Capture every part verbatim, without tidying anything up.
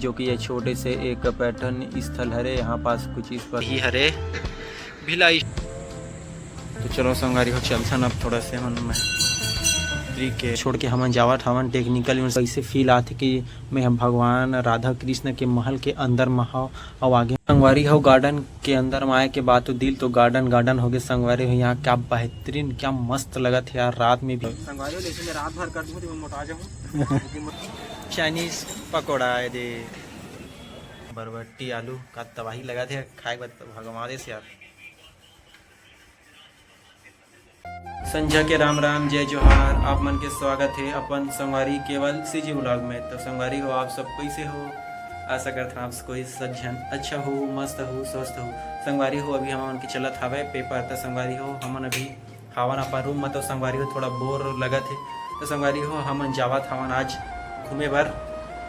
जो कि ये छोटे से एक पर्यटन स्थल हरे। यहाँ पास कुछ इस पर ही हरे भिलाई। तो चलो संगवारी हो, चलथन अब थोड़ा से हमन मैत्री के छोड़ के हमन जावत हवन। टेक्निकल कैसे फील आथे कि मैं हम भगवान राधा कृष्ण के महल के अंदर म हव। अउ आगे संगवारी हो, गार्डन के अंदर म आए के बाद तो दिल तो गार्डन गार्डन हो गए संगवारी हो। यहाँ क्या बेहतरीन, क्या मस्त लगत है यार रात में भी। संगवारी हो, जैसे मैं रात भर कर दूँ तो मैं मोटा जाऊँ। चाइनीज पकौड़ा आए दे, बरबट्टी आलू का तबाही लगा थे खाए के बाद तो भगवा देस यार। संझा के राम राम, जय जोहार। आप मन के स्वागत है अपन संगवारी केवल सीजी व्लॉग में। तो संगवारी हो, आप सब कैसे हो? आशा करत हन आप कोई सब झन अच्छा हो, मस्त हो, स्वस्थ हो। संगवारी हो, अभी हमन के चलत हवे पेपर। तो संगवारी हो, हमन अभी हावन अपन रूम में। तो संगवारी हो, थोड़ा बोर लगत है। तो संगवारी हो, हमन जावत हावन आज घूमे बर।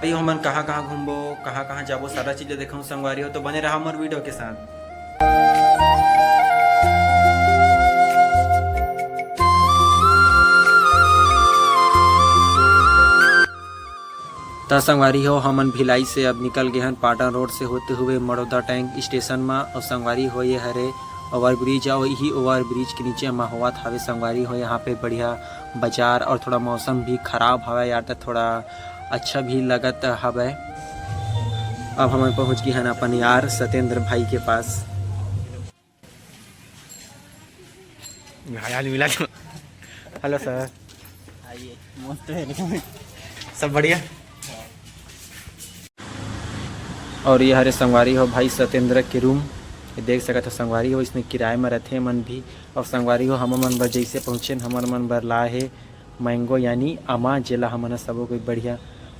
भाई हमन कहाँ कहाँ घूमबो, कहाँ कहाँ जाबो, सारा चीज देखो संगवारी हो। तो बने रहा हमर वीडियो के साथ। त संगवारी हो, हमन भिलाई से अब निकल गए हन पाटन रोड से होते हुए मड़ौदा टैंक स्टेशन म। और संगवारी हो, ये हरे ओवर ब्रिज, और यही ओवर ब्रिज के नीचे म होवत हवे संगवारी हो। यहाँ पे बढ़िया बाजार और थोड़ा मौसम भी खराब हवे यार, त थोड़ा अच्छा भी लगत हवे। अब हमन पहुँच गए हन अपन यार सत्येंद्र भाई के पास। घायल मिला तो। Hello sir. आइए, मस्त है लेकिन। सब बढ़िया। और ये हरे संगवारी हो भाई सत्येंद्र के रूम, ये देख सकत हो संगवारी हो, इसने किराए में रहते मन भी। और संगवारी हो, हमर मन बर जैसे पहुँचे, हमर मन बर लाए हे मैंगो यानी आमा, जेला हमन ह सबो कोई बढ़िया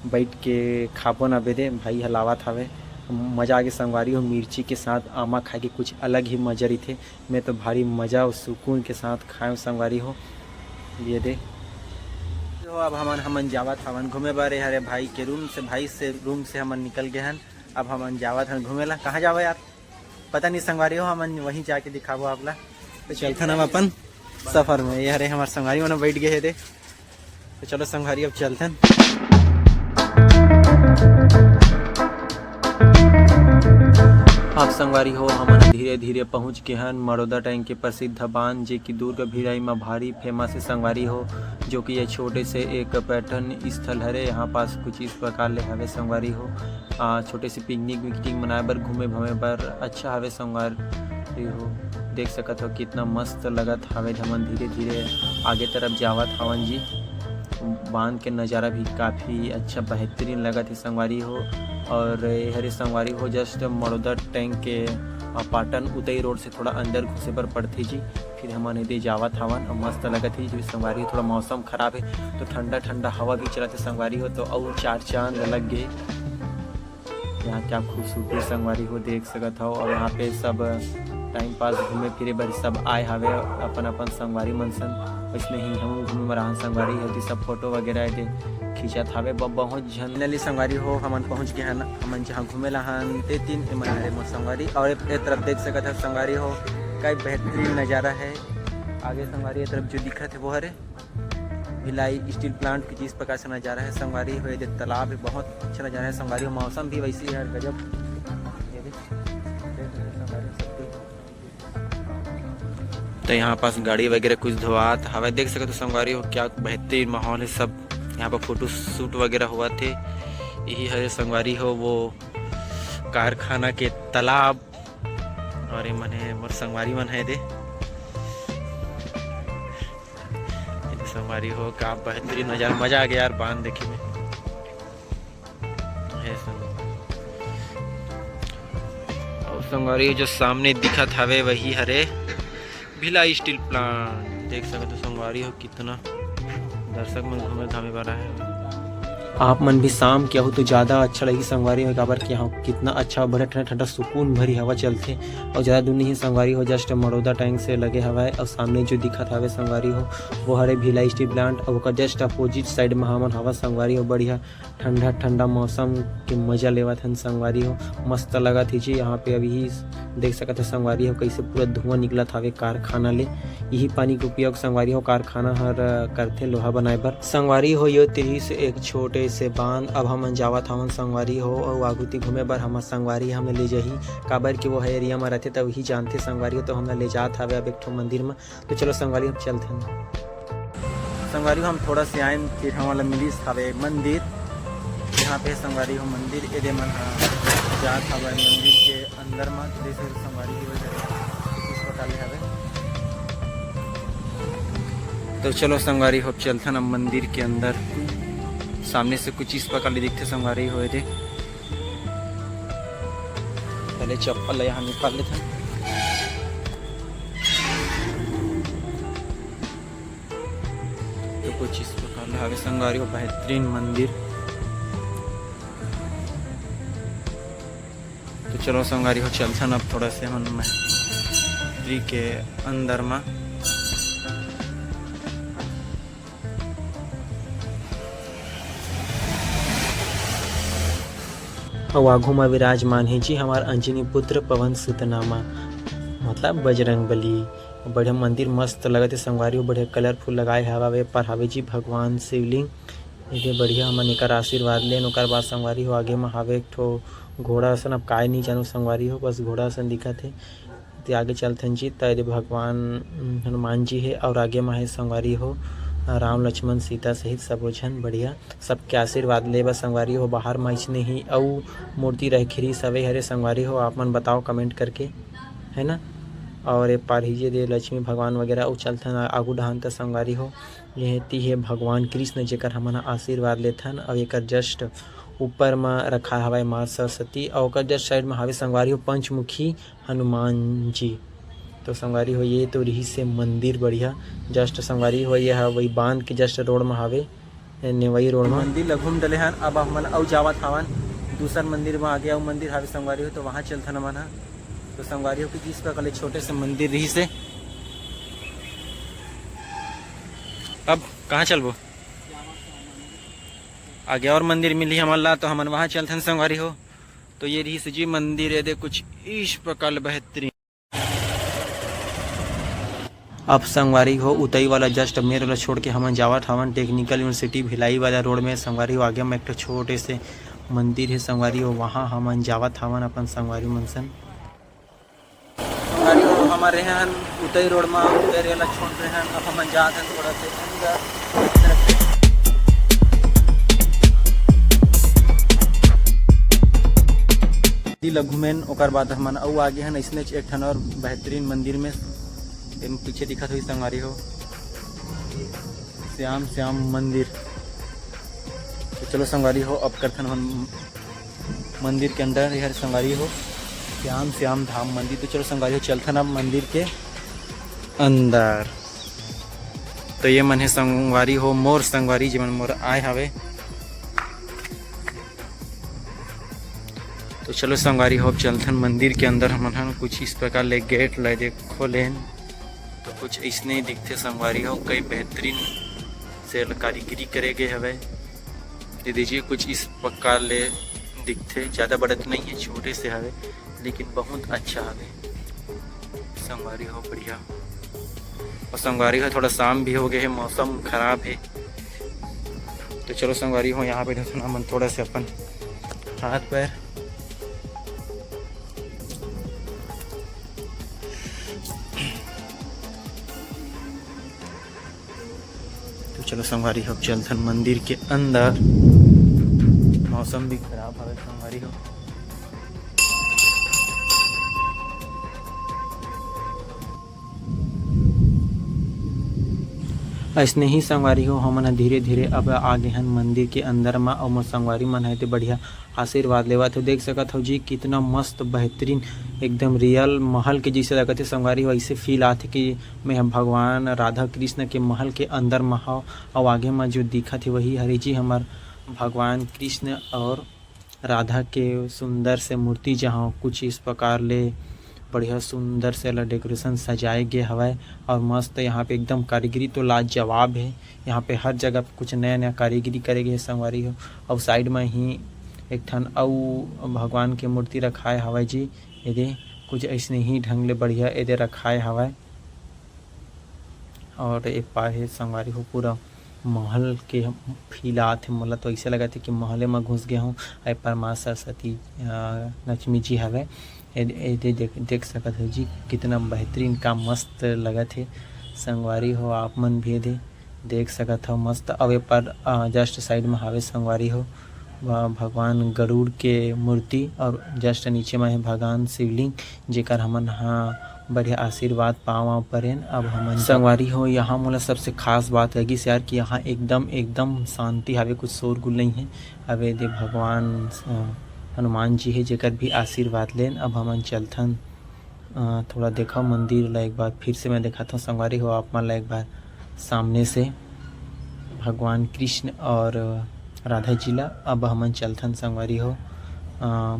बैठ के खाबो ना बेदे। भाई ह लावत हवे, मजा आगे संगवारी हो। मिर्ची के साथ आमा खाए के कुछ अलग ही मजा रहिथे। मैं तो भारी मजा और सुकून के साथ खाए संगवारी हो। ये दे। तो अब हमन, हमन जावत हवन घूमे बर। ये हरे भाई के रूम से, भाई से रूम से हमन निकल गए हन। अब हमन जावत हन घूमे ला। कहाँ जावा यार? पता नहीं संगवारी हो, हमन वहीं जाके दिखाबो आप ला। तो चलथन हम अपन सफर में। ये हरे हमार संगवारी मन बैठ गए हे दे। तो चलो संगवारी, अब चलथन। अब संगवारी हो, हमन धीरे धीरे पहुँच के हन मड़ौदा टैंक के प्रसिद्ध बांध, जे कि दुर्ग भिलाई म भारी फेमस हे संगवारी हो, जो कि ये छोटे से एक पर्यटन स्थल हरे। यहाँ पास कुछ इस प्रकार ले हवे संगवारी हो। आ, छोटे से पिकनिक विकनिक मनाए बर, घूमे भमे बर अच्छा हवे संगवारी हो। देख सकत हो कितना मस्त लगत हवे। हमन धीरे धीरे आगे तरफ जावत हवन जी। बांध के नज़ारा भी काफ़ी अच्छा बेहतरीन लगत हे संगवारी हो। और ये हरे संगवारी हो, जस्ट मड़ौदा टैंक के, आ, पाटन उतई रोड से थोड़ा अंदर घुसे बर पड़थे जी। फिर हमन एदे जावत हवन और मस्त लगत हे जी संगवारी। थोड़ा मौसम खराब है तो ठंडा ठंडा हवा भी चलत हे संगवारी हो, तो अउ चार चांद लग गए। यहाँ क्या खूबसूरती संगवारी हो, देख सकत हो। और यहाँ पे सब टाइम पास घूमे फिरे बर सब आए हवे अपन अपन संगवारी मन संग। वैसने ही हम घूमे बर आन संगवारी हो, सब फोटो वगैरह एदे खींचत हवे। ब-, बहुत झन। फाइनली संगवारी हो, हमन पहुँच गए हन, हमन जहाँ घूमे ला हन ते तीन, ए मन हरे मोर संगवारी। और ए, ए तरफ देख सकत हो संगवारी हो, का बेहतरीन नज़ारा है। आगे संगवारी ए तरफ जो दिखत है वो हरे भिलाई स्टील प्लांट की जिस प्रकार से नज़ारा है संगवारी हो। ये जो तालाब है, बहुत अच्छा नज़ारा है संगवारी हो। मौसम भी वैसे ही है, गजब। ये भी देख सकते हो संगवारी हो, सब तो यहाँ पास गाड़ी वगैरह कुछ धोआत हवे। देख सकत हो संगवारी हो, क्या बेहतरीन माहौल है। सब यहाँ पर फोटो शूट वगैरह हुआ थे। यही हरे संगवारी हो वो कारखाना के तालाब। और ये मन है मोर संगवारी मन है दे। ये संगवारी हो, का बेहतरीन नज़ारा, मजा आ गया यार बांध देखे में। हे संग-, और संगवारी जो सामने दिखत हवे वही हरे भिलाई स्टील प्लांट। देख सकत हो संगवारी हो कितना दर्शक मन घूमे घामे बर आए हे। आप मन भी शाम के आहू तो ज़्यादा अच्छा लगही संगवारी हो, काबर कि यहाँ कितना अच्छा बढ़िया ठंडा ठंडा सुकून भरी हवा चलथे। और ज़्यादा दूर नहीं संगवारी हो, जस्ट मड़ौदा टैंक से लगे हवा है। और सामने जो दिखत हवे संगवारी हो, वो हरे भिलाई स्टील प्लांट। और ओकर जस्ट अपोजिट साइड में हमन हवा संगवारी हो, बढ़िया ठंडा ठंडा मौसम के मजा लेवत हन संगवारी हो। मस्त लगत हे जी। यहाँ पे अभी देख सकत हो संगवारी हो, कैसे पूरा धुआं निकलत हवे कारखाना ले। यही पानी के उपयोग संगवारी हो कारखाना हर करथे लोहा बनाए बर। संगवारी हो, यो तिरही से एक छोटे से बांध अब हमन जावत हवन संगवारी हो, अउ आगू ती घूमे बर हमर संगवारी हमन ले जही, काबर कि वो ह एरिया म रथे त वही जानथे संगवारी हो, तो हमन ले जात हवे अब एक ठो मंदिर म। तो चलो संगवारी, हम चलथन। संगवारी हो, हम थोड़ा से आयन, फिर हमन ला मिलिस हवे मंदिर। यहाँ पे संगवारी हो मंदिर, एदे मन ह जात हवे मंदिर के अंदर म। जैसे संगवारी हो जाए, कुछ पता ले हवे। तो चलो संगवारी हो, चलथन अब मंदिर के अंदर। सामने से कुछ इस प्रकार ले दिखथे संगवारी हो, एदे। पहले चप्पल ला यहाँ निकाल लेथन। तो कुछ इस प्रकार ले हवे संगवारी हो, बेहतरीन मंदिर। तो चलो संगवारी हो, चलथन अब थोड़ा से हमन मंदिर के अंदर मा। अउ आघू म विराजमान हे जी हमार अंजनी पुत्र पवन सुत नामा, मतलब बजरंग बली। बढ़िया मंदिर मस्त लगत हे संगवारी हो, बढ़िया कलरफुल लगाए हवे, पर हवे जी भगवान शिवलिंग। एदे बढ़िया हमन एकर आशीर्वाद लेन। ओकर बाद संगवारी हो, आगे म हवे एक ठो घोड़ा असन, अब काय नहीं जानू संगवारी हो, बस घोड़ा असन दिखत हे। ते आगे चलथन जी, त एदे भगवान, उम, हनुमान जी हे, और आगे म हे संगवारी हो, राम लक्ष्मण सीता सहित सबो झन। बढ़िया, सबके आशीर्वाद ले बर संगवारी हो। बाहर म अइसने ही अउ मूर्ति रखे रिहिस हवे हरे संगवारी हो, आप मन बताओ comment करके, है ना। और ए पार ही जे दे लक्ष्मी भगवान वगैरह, अउ चलथन आगू डहान त संगवारी हो, ये ती हे भगवान कृष्ण, जेकर हमन ह आशीर्वाद लेथन। अउ एकर just ऊपर म रखा हवय माँ सरस्वती, अउ ओकर just side म हवे संगवारी हो पंचमुखी हनुमान जी। तो संगवारी हो, ये तो रिहिस हे मंदिर बढ़िया। Just संगवारी हो, ये ह वही बांध के just रोड म हवे, नेवई रोड म। मंदिर ल घूम डले हन, अब हमन अउ जावत हवन दूसर मंदिर म। आगे अउ मंदिर हवे संगवारी हो, तो वहाँ चलथन हमन ह। तो संगवारी हो, कि जिस प्रकार ले छोटे से मंदिर रिहिस हे, अब कहाँ चलबो? आगे और मंदिर मिलही हमन ला, तो हमन वहाँ चलथन संगवारी हो। तो ये रिहिस जी मंदिर, एदे कुछ इस प्रकार ले बेहतरीन। अब संगवारी हो, उतई वाला just मेर ला छोड़ के हमन जावत हवन technical university भिलाई वाला रोड में। संगवारी हो, आगे में एक ठो छोटे से मंदिर हे संगवारी हो, वहाँ हमन जावत हवन अपन संगवारी मन सन। संगवारी हो, हमन रेहे हन उतई रोड में, उतई रेला छोड़ रहे हन। अब हमन जात हन थोड़ा से अंदर। मंदिर ला घूमेन, ओकर बाद हमन अउ आगे हन अइसने एक ठन और बेहतरीन मंदिर में। एम पीछे दिखत होही संगवारी हो, श्याम श्याम मंदिर। तो चलो संगवारी हो, अब करथन हमन मंदिर के अंदर। ये हरे संगवारी हो श्याम श्याम धाम मंदिर। तो चलो संगवारी हो, चलथन अब मंदिर के अंदर। तो ये मन हे संगवारी हो, मोर संगवारी, जेमन मोर आए हवे। तो चलो संगवारी हो, अब चलथन मंदिर के अंदर। हमन ह कुछ इस प्रकार ले गेट ला दे खोलेन, तो कुछ इसने दिखथे संगवारी हो। कई बेहतरीन से कारीगरी करे गए हवे। ये देखिए, कुछ इस प्रकार ले दिखथे, ज़्यादा बड़ा तो नहीं है, छोटे से हवे, लेकिन बहुत अच्छा हवे संगवारी हो, बढ़िया। और संगवारी हो, थोड़ा शाम भी हो गए है, मौसम खराब है। तो चलो संगवारी हो, यहाँ पे हमन थोड़ा से अपन हाथ पैर तो चलो संगवारी हो, अब चलथन मंदिर के अंदर। मौसम भी खराब हवे संगवारी हो। अइसने ही संगवारी हो, हमन ह धीरे-धीरे अब आ गे हन मंदिर के अंदर म। अउ मोर संगवारी मन ह एदे बढ़िया आशीर्वाद लेवत हे। देख सकत हव जी, कितना मस्त बेहतरीन, एकदम real महल के जैसे लगत हे संगवारी हो। ऐसे feel आथे कि मैं ह भगवान राधा कृष्ण के महल के अंदर म हव। अउ आगे म जो दिखत हे, वही हरे जी हमर भगवान कृष्ण और राधा के सुंदर से मूर्ति, जहाँ कुछ इस प्रकार ले बढ़िया सुंदर से एला decoration सजाए गे हवय। और मस्त यहाँ पे एकदम कारीगरी तो लाजवाब हे। यहाँ पे हर जगह पे कुछ नया-नया कारीगरी करे गे हे संगवारी हो। अउ side म ही एक ठन अउ भगवान के मूर्ति रखाए हवय जी। एदे कुछ अइसने ही ढंग ले बढ़िया एदे रखाए हवय। और ए पार हे संगवारी हो, पूरा महल के feel आत हे। मोला तो ऐसे लगत हे कि महले म घुस गे हूँ। ए पर माँ सरस्वती, अ, लक्ष्मी जी हवे। ए, ए दे देख, देख सकत हो जी, कितना बेहतरीन, का मस्त लगत हे। संगवारी हो, आप मन भी ए दे देख सकत हो, मस्त। अउ ए पर, अ, just side म हावे संगवारी हो, भ-, भगवान गरुड़ के मूर्ति, और just नीचे म हे भगवान शिवलिंग, जेकर हमन ह बढ़िया आशीर्वाद पावा परेन। अब हमन संगवारी हो, यहाँ मोला सबसे खास बात लगिस यार कि यहाँ एकदम, एकदम शांति हावे, कुछ शोरगुल नहीं है। अब ए दे भगवान, अ, हनुमान जी हे, जेकर भी आशीर्वाद लेन। अब हमन चलथन, अ, थोड़ा देखव मंदिर ला एक बार फिर से मैं दिखाता हूँ संगवारी हो आप मन ला एक बार सामने से, भगवान कृष्ण और राधा जी ला। अब हमन चलथन संगवारी हो, अ,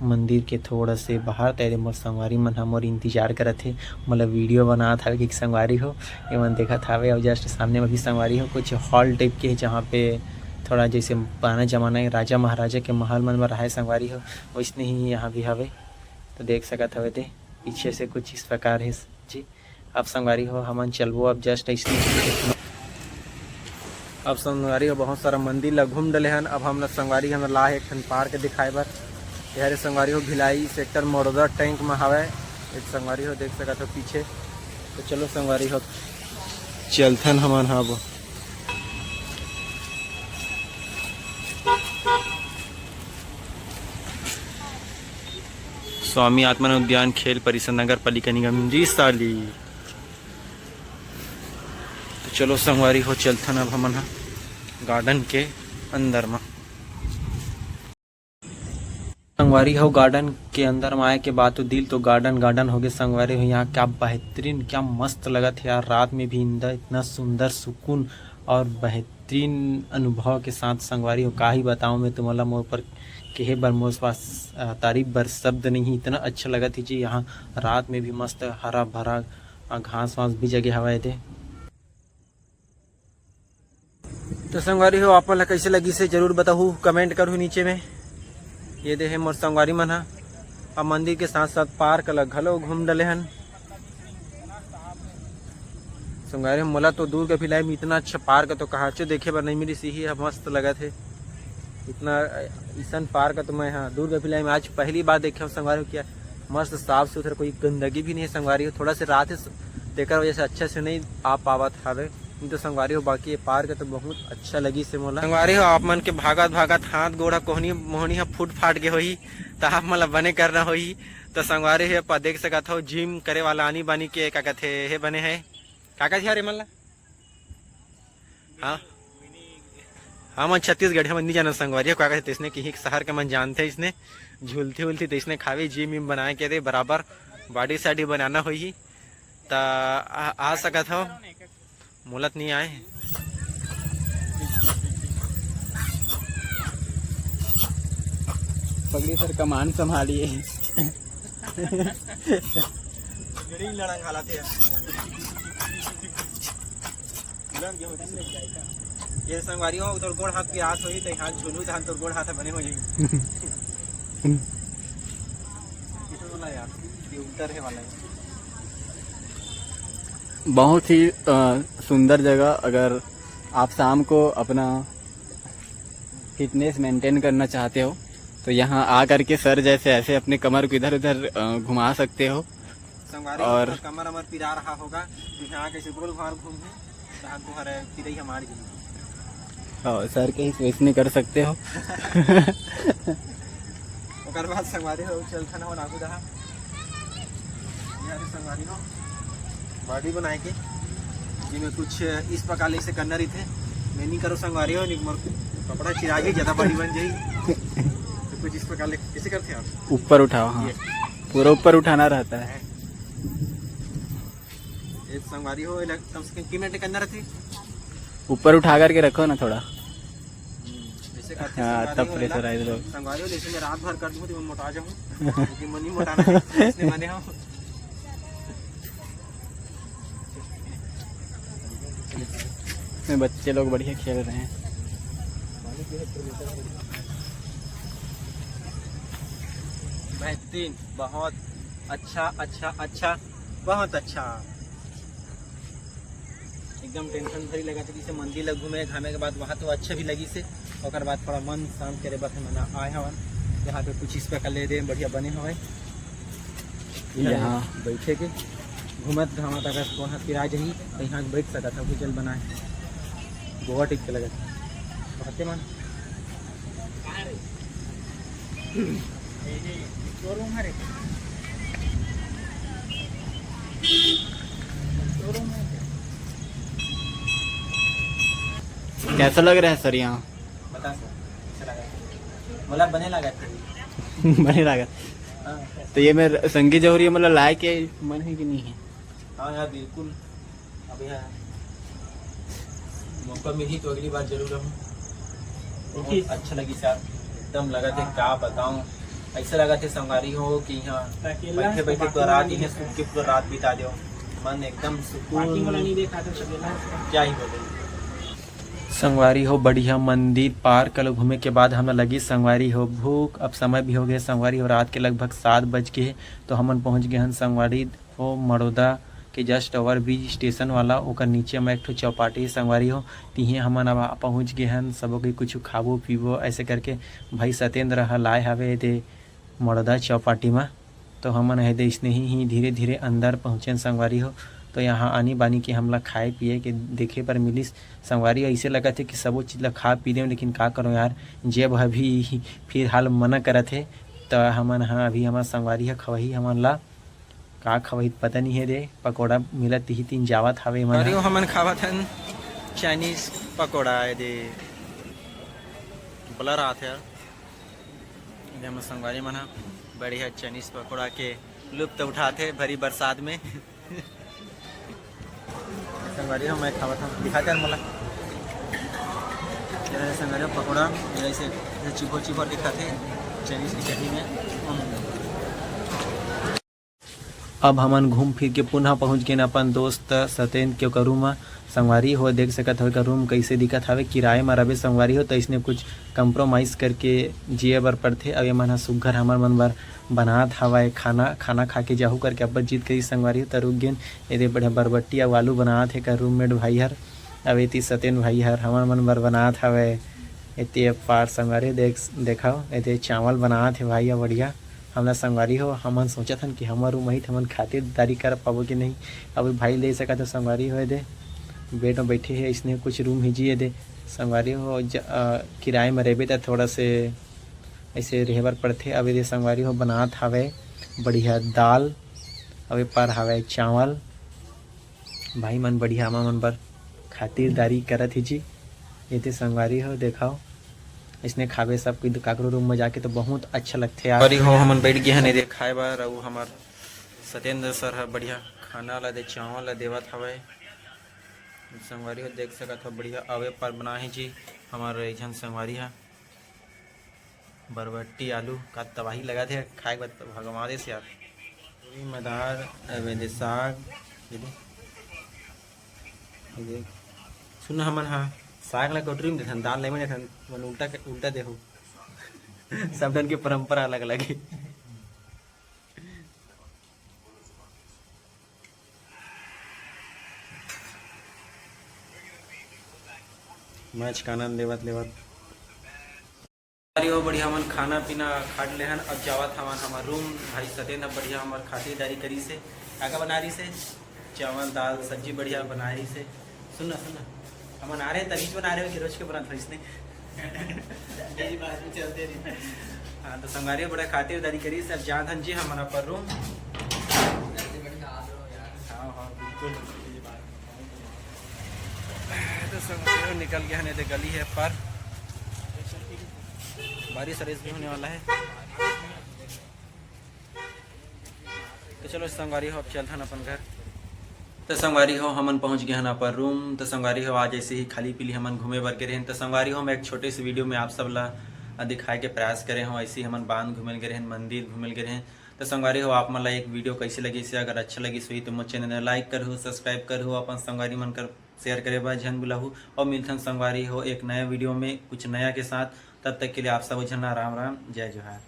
मंदिर के थोड़ा से बाहर। तेरे मोर संगवारी मन ह मोर इंतजार करत हे, मोला video बनात हवे कि संगवारी हो, ये मन देखत हवे। और just सामने में भी संगवारी हो कुछ hall type के हे, जहाँ पे थोड़ा जैसे पुराना जमाना के राजा महाराजा के महल मन में रहाय संगवारी हो, वैसने ही यहाँ भी हवे। तो देख सकत हवे ते पीछे से कुछ इस प्रकार हे जी। अब संगवारी हो, हमन चलबो अब just ऐसने। अब संगवारी हो, बहुत सारा मंदिर ला घूम डले हन। अब हमला संगवारी हमन ला एक ठन park दिखाए बर। ये हरे संगवारी हो, भिलाई sector मड़ोदा tank में हवय। एक संगवारी हो, देख सकत हो पीछे। तो चलो संगवारी हो, चलथन हमन ह अब। स्वामी आत्मानंद उद्यान खेल परिसर, नगर पालिका निगम रिसाली। तो चलो संगवारी हो, चलथन अब हमन ह garden के अंदर म। संगवारी हो, garden के अंदर म आए के बाद तो दिल तो garden garden हो गए संगवारी हो। यहाँ क्या बेहतरीन, क्या मस्त लगत हे यार। रात में भी इंदा इतना सुंदर सुकून और बेहतरीन अनुभव के साथ संगवारी हो, का ही बताऊँ मैं तुमला, मोर पर कहे बर, मोर पास, अ, तारीफ बर शब्द नहीं, इतना अच्छा लगत हे जी। यहाँ रात में भी मस्त हरा भरा, अ, घास वास भी जगे हवय एदे। तो संगवारी हो, आप मन ला कइसे लगिस हे, जरूर बताहू, comment करहू नीचे में। ये दे हे मोर संगवारी मन ह, अब मंदिर के साथ साथ park ला घलो घूम डले हन। संगवारी हो, मोला तो दुर्ग भिलाई में इतना अच्छा park तो कहाचो देखे बर नहीं मिलिस, यही ह मस्त लगत हे। इतना, अ, इसन park तो मैं ह दुर्ग भिलाई में आज पहली बार देखे हूँ संगवारी हो, क्या मस्त साफ सुथरा, कोई गंदगी भी नहीं है संगवारी हो। थोड़ा से रात है, तेकर वजह से अच्छा से नहीं आ पावत हवे। नहीं तो संगवारी हो, बाकी ये park तो बहुत अच्छा लगिस हे मोला। संगवारी हो, आप मन के भागत भागत हाथ गोड़ ह कोहनी मोहनी ह फूट फाट गे होही, त आप मन ला बने करना होही। तो संगवारी हो, आप देख सकत हो, gym करे वाला आनी बानी के का कथे, हे बने है, का कथे यार ये मन ला? हाँ, हमन छत्तीसगढ़िया मन नहीं जानन संगवारी हो, का कथे, तइसने किही शहर के मन जानथे, इसने झूलथी उलथी, तइसने खावे, gym वीम बनाए के दे बराबर body शाडी बनाना होही। त आ, आ सकत हो, मोला त नहीं आए। पगड़ी सर कमान संभालिए। गड़ी लड़ंग हालत है। ये संगवारी हो, तोर गोड़ हाथ के आस होही, त हाथ झुलू, तहान तोर गोड़ हाथ बने हो जाही। किशोर वाला यार, ये उधर है वाला है। बहुत ही, अ, सुंदर जगह। अगर आप शाम को अपना fitness maintain करना चाहते हो, तो यहाँ आ करके सर जैसे ऐसे अपने कमर को इधर उधर, अ, घुमा सकते हो। संगवारी और हो, कमर अमर पिरा रहा होगा, तो यहाँ कैसे गोल भार घूम है। तहान तुहर पिरई ह मार गे। हाँ, सर के ही वैसने कर सकते हो। ओकर बाद संगवारी हो चलथन हो नागू डहा। ये हरे संगवारी हो body बनाए के, जिमे कुछ इस प्रकार ले से करना रहिथे। मैं नहीं करो संगवारी हो, नहीं मोर कपड़ा चिरा के ज्यादा body बन जाही। तो कुछ इस प्रकार ले कैसे करते हैं आप? ऊपर उठाओ, हाँ। ये। पूरा ऊपर उठाना रहता है। ये संगवारी हो, एला कम से कम कितना मिनट करना रहथे? ऊपर उठा करके रखो ना थोड़ा। हम्म, जैसे करथे हाँ, संगवारी तब हो, pressure एला आए लोग। संगवारी हो, जैसे मैं रात भर कर दूँ, तो मैं मोटा जाऊँ। क्योंकि मन ही मोटाना है, इसलिए बने हो। इसमें बच्चे लोग बढ़िया खेल रहे हैं। बेहतरीन, बहुत अच्छा, अच्छा, अच्छा, बहुत अच्छा। एकदम हम टेंशन फ्री लगा थे, जैसे मंदिर ला घूमे घामे के बाद वहाँ तो अच्छा भी लगी से, ओकर बाद थोड़ा मन शांत करे बर हमन आए हवन। यहाँ पे कुछ इस प्रकार ले दे बढ़िया बने हवय। यहाँ यहाँ। बैठे के घूमत घामत अगर कोन ह पिरा जही तो यहाँ बैठ सकत हव, होटल बनाए गोवा टाइप के लगत। बाते मन शोरूम हरे। शोरूम है क्या? कैसा लग रहा है सर यहाँ? बता सर, कैसा लगा? बोला बने लगा था। बने लगा। हाँ। तो ये मेरे संगी जौहरी मतलब लाए के मन है कि नहीं है? हाँ यार, बिल्कुल। अब यहाँ मौका मिली तो अगली बार जरूर रहूँ। बहुत अच्छा लगी सर, एकदम लगा थे, का बताऊँ, ऐसा लगा थे संगवारी हो कि यहाँ बैठे बैठे पूरा रात, यहाँ सुख के पूरा रात बिता दो, मन एकदम सुकून। क्या ही बोले। संगवारी हो, बढ़िया मंदिर पार्क ल घूमे के बाद हमला लगी संगवारी हो भूख। अब समय भी हो गए संगवारी हो, रात के लगभग सात बज के, तो हमन पहुँच गए हन संगवारी हो मड़ोदा के just over bridge station वाला, ओकर नीचे में एक ठो चौपाटी संगवारी हो। तिहे हमन अब पहुँच गए हन, सबो के कुछ खाबो पीबो ऐसे करके भाई सत्येंद्र ह लाए हवे दे मड़ोदा चौपाटी में। तो हमन हे दे इसने ही, ही धीरे धीरे अंदर पहुँचेन संगवारी हो। तो यहाँ आनी बानी के हमला खाए पिए के देखे पर मिलिस संगवारी। ऐसे लगत हे कि सबो चीज ला खा पी देव, लेकिन का करो यार, जेब ह भी फिलहाल मना करत हे। तो हमन ह अभी हमर संगवारी ह खवही हमन ला का खवही पता नहीं है दे, पकोड़ा मिलत तिही तीन जावत हवे मन ह। हमन खावत हन चाइनीज पकोड़ा है दे, बलर आत है। ये हमर संगवारी मन ह बढ़िया चाइनीज पकोड़ा के लुत्फ उठात हे भरी बरसात में। संगवारी हो, मैं खावत हूँ, दिखा दे मोला। ये संगवारी हो, पकोड़ा ऐसे, ऐसे चिपो चिपो दिखाते चाइनीज की चटनी में। हम्म। अब हमन घूम फिर के पुनः पहुंच गेन अपन दोस्त सत्येंद्र के ओकर रूम म। संगवारी हो, देख सकत हो एकर रूम कइसे दिखत हवे। किराए म रबे संगवारी हो, त इसने कुछ compromise करके जिए बर पड़थे। अब एमन ह सुग्घर हमर मन बर बनात हवय खाना, खाना खा के जाहू करके अब्बड़ जिद करिस संगवारी हो, त रुक गेन। एदे बढ़िया बरबट्टी अउ आलू बनात हे एकर रूममेट भाई हर। अब एती सत्येंद्र भाई हर हमर मन बर बनात हवय। एती अपार संगवारी हो, देख, देखव, एदे चावल बनात हे भाई ह बढ़िया। हमला संगवारी हो, हमन सोचत हन कि हमर रूम ही, त हमन खातिरदारी कर पाबो कि नहीं। अब भाई ले सकत हो संगवारी हो, एदे बेड म बैठे हे, इसने कुछ रूम ही जी एदे संगवारी हो। ज-, अ, किराए म रहिबे त थोड़ा से ऐसे रहे बर पड़थे। अब एदे संगवारी हो बनात हावय बढ़िया दाल, अब ए पार हावय चावल। भाई मन बढ़िया हमर मन बर खातिरदारी करत हे जी। एते संगवारी हो, देखाओ, इसने खाबे सब कोई काकरो रूम में जाके तो बहुत अच्छा लगथे यार। संगवारी हो, हमन बैठ गए हन एदे खाए बर, अउ हमर सत्येंद्र सर ह बढ़िया खाना ला दे, चावल ला देवत हवय। संगवारी हो, देख सकत हो, बढ़िया अवे पर बनाए हे जी हमर एक झन संगवारी ह। बरबट्टी आलू का तबाही लगा थे खाए के बाद, भगवान देस यार। पूरी में दाल, अबे दे साग, ये दे, ये दे। सुन हमन हा साग ला कटोरी में देथन, दाल नहीं में देथन, मन उल्टा के, उल्टा देखो। सब जन के परंपरा अलग अलग है। मैच का आनंद लेवत लेवत अरे हो बढ़िया, हमन खाना पीना खा ले हन, अब जावत हवन हमर रूम। भाई सत्येंद्र ह बढ़िया हमर खातिरदारी करिस हे, का का बना रिस हे, चावल दाल सब्जी बढ़िया बना रिस हे। सुन ना सुन ना, हमन आ रहे तभी बना रहे हो कि रोज के बनात हो इसने। यही बात में चलते रही। हाँ तो संगवारी बड़ा खातिरदारी करिस हे, अब जात हन जी हमन अपन रूम। हाँ हाँ बिल्कुल। तो संगवारी निकल गए हैं, नहीं तो गली है पर बारिश वारिश भी होने वाला है। तो चलो संगवारी हो, अब चलथन अपन घर। तो संगवारी हो, हमन पहुंच गए हन अपन रूम। तो संगवारी हो, आज ऐसे ही खाली पीली हमन घूमे बर गे रहेन। तो संगवारी हो, मैं एक छोटे से वीडियो में आप सब ला दिखाए के प्रयास करे हूँ। ऐसे ही हमन बांध घूमे ल गे रहेन, मंदिर घूमे ल गे रहेन। तो संगवारी हो, आप मन ला एक वीडियो कैसे लगी से, अगर अच्छा लगी सही तो मोर चैनल ला लाइक करहु, सब्सक्राइब करहु, अपन संगवारी मन कर शेयर करे बर झन भुलाहू। और मिलथन संगवारी हो एक नया वीडियो में कुछ नया के साथ। तब तक के लिए आप सब झन ला राम राम, जय जोहार।